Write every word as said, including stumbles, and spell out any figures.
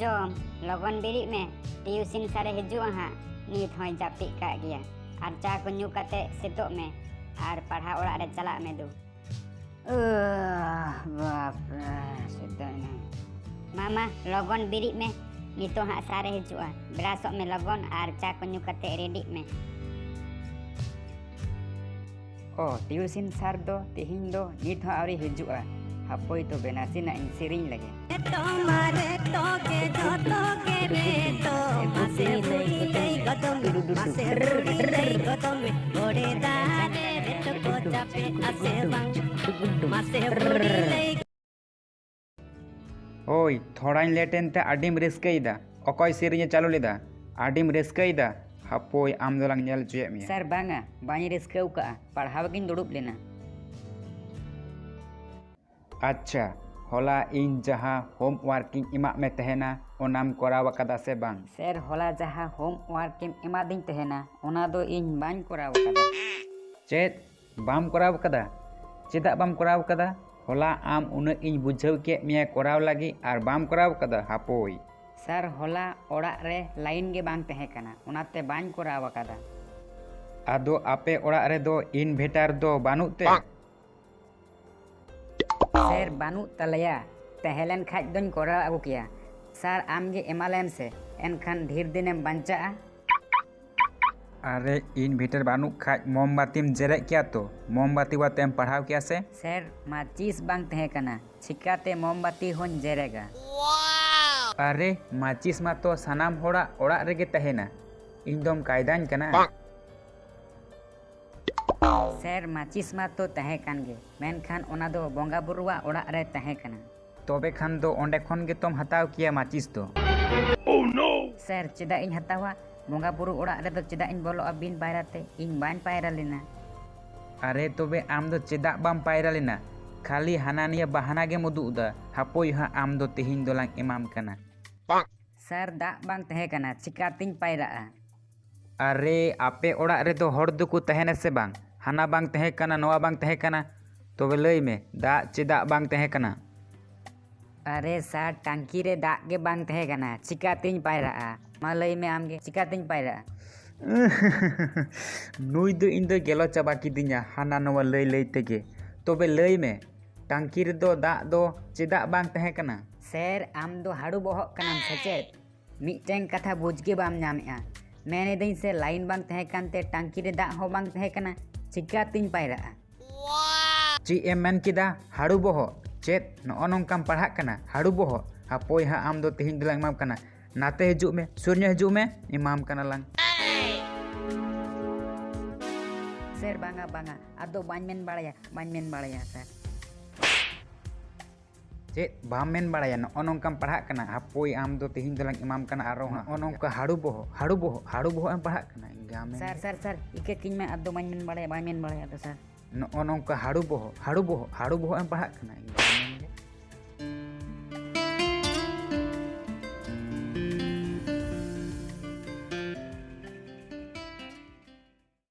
ᱡᱚᱢ, ᱞᱚᱜᱚᱱ ᱵᱮᱨᱮᱫ ᱢᱮ, ᱴᱤᱭᱩᱥᱤᱱ ᱥᱟᱨᱮ ᱦᱤᱡᱩᱜᱼᱟ ᱦᱟᱸᱜ, ᱱᱤᱛ ᱦᱚᱸᱭ ᱡᱟᱹᱯᱤᱫ ᱠᱟᱜ ᱜᱮᱭᱟ᱾ ᱟᱨ ᱪᱟ ᱠᱚ ᱧᱩ ᱠᱟᱛᱮ ᱥᱮᱛᱚᱜ ᱢᱮ ᱟᱨ ᱯᱟᱲᱦᱟᱣ ᱚᱲᱟᱜ ᱨᱮ ᱪᱟᱞᱟᱜ ᱢᱮ ᱫᱩ᱾ ᱟᱦ, ᱵᱟᱯ ᱨᱮ, ᱥᱮᱛᱟᱜ ᱮᱱᱟ᱾ ᱢᱟ, ᱢᱟ, ᱞᱚᱜᱚᱱ ᱵᱮᱨᱮᱫ ᱢᱮ, ᱱᱤᱛᱚᱜ ᱦᱟᱸᱜ ᱥᱟᱨᱮ ᱦᱤᱡᱩᱜᱼᱟ᱾ ᱵᱨᱟᱥᱚᱜ ᱢᱮ ᱞᱚᱜᱚᱱ ᱟᱨ ᱪᱟ ᱠᱚ ᱧᱩ ᱠᱟᱛᱮ ᱨᱮᱰᱤᱜ ᱢᱮ᱾ ᱚ, ᱴᱤᱭᱩᱥᱤᱱ ᱥᱟᱨ ᱫᱚ ᱛᱮᱦᱮᱧ ᱫᱚ ᱱᱤᱛ ᱦᱚᱸ ᱟᱹᱣᱨᱤ ᱦᱤᱡᱩᱜᱼᱟ᱾ ᱦᱟᱯᱳᱭ ᱛᱚᱵᱮ ᱱᱟᱥᱮᱱᱟᱜ ᱤᱧ ᱥᱮᱨᱮᱧ ᱞᱮᱜᱮ᱾ ᱳᱭ, ᱛᱷᱚᱲᱟᱧ ᱞᱮᱴ ᱮᱱᱛᱮ ᱟᱹᱰᱤᱢ ᱨᱟᱹᱥᱠᱟᱹᱭᱮᱫᱟ᱾ ᱚᱠᱚᱭ ᱥᱮᱨᱮᱧᱮ ᱪᱟᱹᱞᱩ ᱞᱮᱫᱟ? ᱟᱹᱰᱤᱢ ᱨᱟᱹᱥᱠᱟᱹᱭᱮᱫᱟ᱾ ᱦᱟᱯᱳᱭ, ᱟᱢ ᱫᱚᱞᱟᱝ ᱧᱮᱞ ᱦᱚᱪᱚᱭᱮᱫ ᱢᱮᱭᱟ᱾ ᱥᱟᱨ, ᱵᱟᱝᱟ, ᱵᱟᱹᱧ ᱨᱟᱹᱥᱠᱟᱹ ᱟᱠᱟᱫᱼᱟ, ᱯᱟᱲᱦᱟᱣ ᱜᱤᱧ ᱫᱩᱲᱩᱵ ᱞᱮᱱᱟ᱾ ᱟᱪᱪᱷᱟ, ᱦᱚᱞᱟ ᱤᱧ ᱡᱟᱦᱟᱸ ᱦᱳᱢᱣᱟᱨᱠ ᱤᱧ ᱮᱢᱟᱫ ᱢᱮ ᱛᱟᱦᱮᱱᱟ, ᱚᱱᱟᱢ ᱠᱚᱨᱟᱣ ᱟᱠᱟᱫᱟ ᱥᱮ ᱵᱟᱝ? ᱥᱟᱨ, ᱦᱚᱞᱟ ᱡᱟᱦᱟᱸ ᱦᱳᱢᱣᱟᱨᱠ ᱮᱢ ᱮᱢᱟᱫᱤᱧ ᱛᱟᱦᱮᱱᱟ, ᱚᱱᱟ ᱫᱚ ᱤᱧ ᱵᱟᱹᱧ ᱠᱚᱨᱟᱣ ᱟᱠᱟᱫᱟ᱾ ᱪᱮᱫ? ᱵᱟᱢ ᱠᱚᱨᱟᱣ ᱟᱠᱟᱫᱟ? ᱪᱮᱫᱟᱜ ᱵᱟᱢ ᱠᱚᱨᱟᱣ ᱟᱠᱟᱫᱟ? ᱦᱚᱞᱟ ᱟᱢ ᱩᱱᱟᱹᱜ ᱤᱧ ᱵᱩᱡᱷᱟᱹᱣ ᱠᱮᱫ ᱢᱮᱭᱟ ᱠᱚᱨᱟᱣ ᱞᱟᱹᱜᱤᱫ ᱟᱨ ᱵᱟᱢ ᱠᱚᱨᱟᱣ ᱟᱠᱟᱫᱟ? ᱦᱟᱯᱳᱭ᱾ ᱥᱟᱨ, ᱦᱚᱞᱟ ᱚᱲᱟᱜ ᱨᱮ ᱞᱟᱭᱤᱱ ᱜᱮ ᱵᱟᱝ ᱛᱟᱦᱮᱸ ᱠᱟᱱᱟ, ᱚᱱᱟᱛᱮ ᱵᱟᱹᱧ ᱠᱚᱨᱟᱣ ᱟᱠᱟᱫᱟ᱾ ᱟᱫᱚ ᱟᱯᱮ ᱚᱲᱟᱜ ᱨᱮᱫᱚ ᱤᱱᱵᱷᱮᱴᱟᱨ ᱫᱚ ᱵᱟᱹᱱᱩᱜ ᱛᱮ? ᱥᱟᱨ, ᱵᱟᱹᱱᱩᱜ ᱛᱟᱞᱮᱭᱟ, ᱛᱟᱦᱮᱸ ᱞᱮᱱ ᱠᱷᱟᱡ ᱫᱚᱧ ᱠᱚᱨᱟᱣ ᱟᱹᱜᱩ ᱠᱮᱭᱟ᱾ ᱥᱟᱨ, ᱟᱢ ᱜᱮ ᱮᱢᱟ ᱞᱮᱢ ᱥᱮ, ᱮᱱᱠᱷᱟᱱ ᱰᱷᱮᱨ ᱫᱤᱱᱮᱢ ᱵᱟᱧᱪᱟᱜᱼᱟ᱾ ᱟᱨᱮ, ᱤᱱᱵᱷᱮᱴᱟᱨ ᱵᱟᱹᱱᱩᱜ ᱠᱷᱟᱡ ᱢᱳᱢᱵᱟᱛᱤᱢ ᱡᱮᱨᱮᱫ ᱠᱮᱭᱟ ᱛᱚ, ᱢᱳᱢᱵᱟᱛᱤ ᱟᱛᱮᱢ ᱯᱟᱲᱦᱟᱣ ᱠᱮᱭᱟ ᱥᱮ? ᱥᱟᱨ, ᱢᱟᱪᱤᱥ ᱵᱟᱝ ᱛᱟᱦᱮᱸ ᱠᱟᱱᱟ, ᱪᱤᱠᱟᱛᱮ ᱢᱳᱢᱵᱟᱛᱤ ᱦᱚᱧ ᱡᱮᱨᱮᱜᱟ? ᱟᱨᱮ, ᱢᱟᱪᱤᱥ ᱢᱟᱛᱚ ᱥᱟᱱᱟᱢ ᱦᱚᱲᱟᱜ ᱚᱲᱟᱜ ᱨᱮᱜᱮ ᱛᱟᱦᱮᱱᱟ, ᱤᱧ ᱫᱚᱢ ᱠᱟᱭᱫᱟᱧ ᱠᱟᱱᱟ? ᱥᱟᱨ, ᱢᱟᱪᱤᱥ ᱢᱟᱛᱚ ᱛᱟᱦᱮᱸ ᱠᱟᱱ ᱜᱮ, ᱢᱮᱱᱠᱷᱟᱱ ᱚᱱᱟ ᱫᱚ ᱵᱚᱸᱜᱟ ᱵᱩᱨᱩᱣᱟᱜ ᱚᱲᱟᱜ ᱨᱮ ᱛᱟᱦᱮᱸ ᱠᱟᱱᱟ᱾ ᱛᱚᱵᱮ ᱠᱷᱟᱱ ᱫᱚ ᱚᱸᱰᱮ ᱠᱷᱚᱱ ᱜᱮᱛᱚᱢ ᱦᱟᱛᱟᱣ ᱠᱮᱭᱟ ᱢᱟᱪᱤᱥ ᱫᱚ᱾ ᱥᱟᱨ, ᱪᱮᱫᱟᱜ ᱤᱧ ᱦᱟᱛᱟᱣᱟ? ᱵᱚᱸᱜᱟ ᱵᱩᱨᱩ ᱚᱲᱟᱜ ᱨᱮᱫᱚ ᱪᱮᱫᱟᱜ ᱤᱧ ᱵᱚᱞᱚᱜᱼᱟ ᱵᱤᱱ ᱯᱟᱭᱨᱟ ᱛᱮ? ᱤᱧ ᱵᱟᱹᱧ ᱯᱟᱭᱨᱟ ᱞᱮᱱᱟ᱾ ᱟᱨᱮ, ᱛᱚᱵᱮ ᱟᱢ ᱫᱚ ᱪᱮᱫᱟᱜ ᱵᱟᱢ ᱯᱟᱭᱨᱟ ᱞᱮᱱᱟ? ᱠᱷᱟᱹᱞᱤ ᱦᱟᱱᱟ ᱱᱤᱭᱟᱹ ᱵᱟᱦᱟᱱᱟ ᱜᱮᱢ ᱩᱫᱩᱜ ᱮᱫᱟ᱾ ᱦᱟᱯᱳᱭ ᱦᱟᱸᱜ, ᱟᱢ ᱫᱚ ᱛᱮᱦᱮᱧ ᱫᱚᱞᱟᱝ ᱮᱢᱟᱢ ᱠᱟᱱᱟ᱾ ᱥᱟᱨ, ᱫᱟᱜ ᱵᱟᱝ ᱛᱟᱦᱮᱸ ᱠᱟᱱᱟ, ᱪᱤᱠᱟᱛᱤᱧ ᱯᱟᱭᱨᱟᱜᱼᱟ? ᱟᱨᱮ, ᱟᱯᱮ ᱚᱲᱟᱜ ᱨᱮᱫᱚ ᱦᱚᱲ ᱫᱚᱠᱚ ᱛᱟᱦᱮᱱᱟ ᱥᱮ ᱵᱟᱝ? ᱦᱟᱱᱟ ᱵᱟᱝ ᱛᱟᱦᱮᱸ ᱠᱟᱱᱟ, ᱱᱚᱣᱟ ᱵᱟᱝ ᱛᱟᱦᱮᱸ ᱠᱟᱱᱟ᱾ ᱛᱚᱵᱮ ᱞᱟᱹᱭ ᱢᱮ, ᱫᱟᱜ ᱪᱮᱫᱟᱜ ᱵᱟᱝ ᱛᱟᱦᱮᱸ ᱠᱟᱱᱟ? ᱟᱨᱮ ᱥᱟᱨ, ᱴᱟᱝᱠᱤ ᱨᱮ ᱫᱟᱜ ᱜᱮ ᱵᱟᱝ ᱛᱟᱦᱮᱸ ᱠᱟᱱᱟ, ᱪᱤᱠᱟᱛᱤᱧ ᱯᱟᱭᱨᱟᱜᱼᱟ? ᱢᱟ ᱞᱟᱹᱭ ᱢᱮ ᱟᱢᱜᱮ, ᱪᱤᱠᱟᱛᱤᱧ ᱯᱟᱭᱨᱟᱜᱼᱟ? ᱱᱩᱭ ᱫᱚ ᱤᱧ ᱫᱚᱭ ᱜᱮᱞᱚ ᱪᱟᱵᱟ ᱠᱤᱫᱤᱧᱟ ᱦᱟᱱᱟ ᱱᱚᱣᱟ ᱞᱟᱹᱭ ᱞᱟᱹᱭ ᱛᱮᱜᱮ᱾ ᱛᱚᱵᱮ ᱞᱟᱹᱭ ᱢᱮ, ᱴᱟᱝᱠᱤ ᱨᱮᱫᱚ ᱫᱟᱜ ᱫᱚ ᱪᱮᱫᱟᱜ ᱵᱟᱝ ᱛᱟᱦᱮᱸ ᱠᱟᱱᱟ? ᱥᱮᱨ, ᱟᱢ ᱫᱚ ᱦᱟᱹᱲᱩ ᱵᱚᱦᱚᱜ ᱠᱟᱱᱟᱢ ᱥᱮ ᱪᱮᱫ? ᱢᱤᱫᱴᱮᱱ ᱠᱟᱛᱷᱟ ᱵᱩᱡᱽ ᱜᱮ ᱵᱟᱢ ᱧᱟᱢᱮᱜᱼᱟ᱾ ᱢᱮᱱ ᱮᱫᱟᱹᱧ ᱥᱮ, ᱞᱟᱭᱤᱱ ᱵᱟᱝ ᱛᱟᱦᱮᱸ ᱠᱟᱱᱛᱮ ᱴᱟᱝᱠᱤ ᱨᱮ ᱫᱟᱜ ᱦᱚᱸ ᱵᱟᱝ ᱛᱟᱦᱮᱸ ᱠᱟᱱᱟ, ᱪᱤᱠᱟᱛᱤᱧ ᱯᱟᱭᱨᱟᱜᱼᱟ? ᱪᱮᱫ ᱮᱢ ᱢᱮᱱ ᱠᱮᱫᱟ? ᱦᱟᱹᱲᱩ ᱵᱚᱦᱚᱜ? ᱪᱮᱫ ᱱᱚᱜᱼᱚ ᱱᱚᱝᱠᱟᱢ ᱯᱟᱲᱦᱟᱜ ᱠᱟᱱᱟ? ᱦᱟᱹᱲᱩ ᱵᱚᱦᱚᱜ, ᱦᱟᱯᱳᱭ ᱦᱟᱸᱜ, ᱟᱢ ᱫᱚ ᱛᱮᱦᱮᱧ ᱫᱚᱞᱟᱝ ᱮᱢᱟᱢ ᱠᱟᱱᱟ᱾ ᱱᱟᱛᱮ ᱦᱤᱡᱩᱜ ᱢᱮ, ᱥᱩᱨ ᱧᱚᱜ ᱦᱤᱡᱩᱜ ᱢᱮ, ᱮᱢᱟᱢ ᱠᱟᱱᱟᱞᱟᱝ᱾ ᱥᱮᱨ, ᱵᱟᱝᱟ, ᱵᱟᱝᱟ, ᱟᱫᱚ ᱵᱟᱹᱧ ᱢᱮᱱ ᱵᱟᱲᱟᱭᱟ, ᱵᱟᱹᱧ ᱢᱮᱱ ᱵᱟᱲᱟᱭᱟ ᱥᱮᱨ᱾ ᱪᱮᱫ ᱵᱟᱢ ᱢᱮᱱ ᱵᱟᱲᱟᱭᱟ? ᱱᱚᱜᱼᱚ ᱱᱚᱝᱠᱟᱢ ᱯᱟᱲᱦᱟᱜ ᱠᱟᱱᱟ, ᱦᱟᱯᱳᱭ ᱟᱢ ᱫᱚ ᱛᱮᱦᱮᱧ ᱫᱚᱞᱟᱝ ᱮᱢᱟᱢ ᱠᱟᱱᱟ ᱟᱨᱚ ᱦᱟᱸᱜ᱾ ᱱᱚᱜᱼᱚ ᱱᱚᱝᱠᱟ ᱦᱟᱹᱲᱩ ᱵᱚᱦᱚᱜ, ᱦᱟᱹᱲᱩ ᱵᱚᱦᱚᱜ, ᱦᱟᱹᱲᱩ ᱵᱚᱦᱚᱜ ᱮᱢ ᱯᱟᱲᱦᱟᱜ ᱠᱟᱱᱟ, ᱤᱧ ᱜᱮ ᱟᱢ ᱢᱮᱱ ᱥᱟᱨ, ᱜᱮ᱾ ᱥᱟᱨ, ᱥᱟᱨ, ᱤᱠᱟᱹ ᱠᱤᱧ ᱢᱮ, ᱟᱫᱚ ᱵᱟᱹᱧ ᱢᱮᱱ ᱵᱟᱲᱟᱭᱟ, ᱵᱟᱹᱧ ᱢᱮᱱ ᱵᱟᱲᱟᱭᱟ ᱟᱫᱚ ᱥᱟᱨ᱾ ᱱᱚᱜᱼᱚ ᱱᱚᱝᱠᱟ ᱦᱟᱹᱲᱩ ᱵᱚᱦᱚᱜ, ᱦᱟᱹᱲᱩ ᱵᱚᱦᱚᱜ, ᱦᱟᱹᱲᱩ ᱵᱚᱦᱚᱜ ᱮᱢ ᱯᱟᱲᱦᱟᱜ ᱠᱟᱱᱟ, ᱤᱧ ᱜᱮ ᱟᱢ ᱢᱮᱱ ᱜᱮ᱾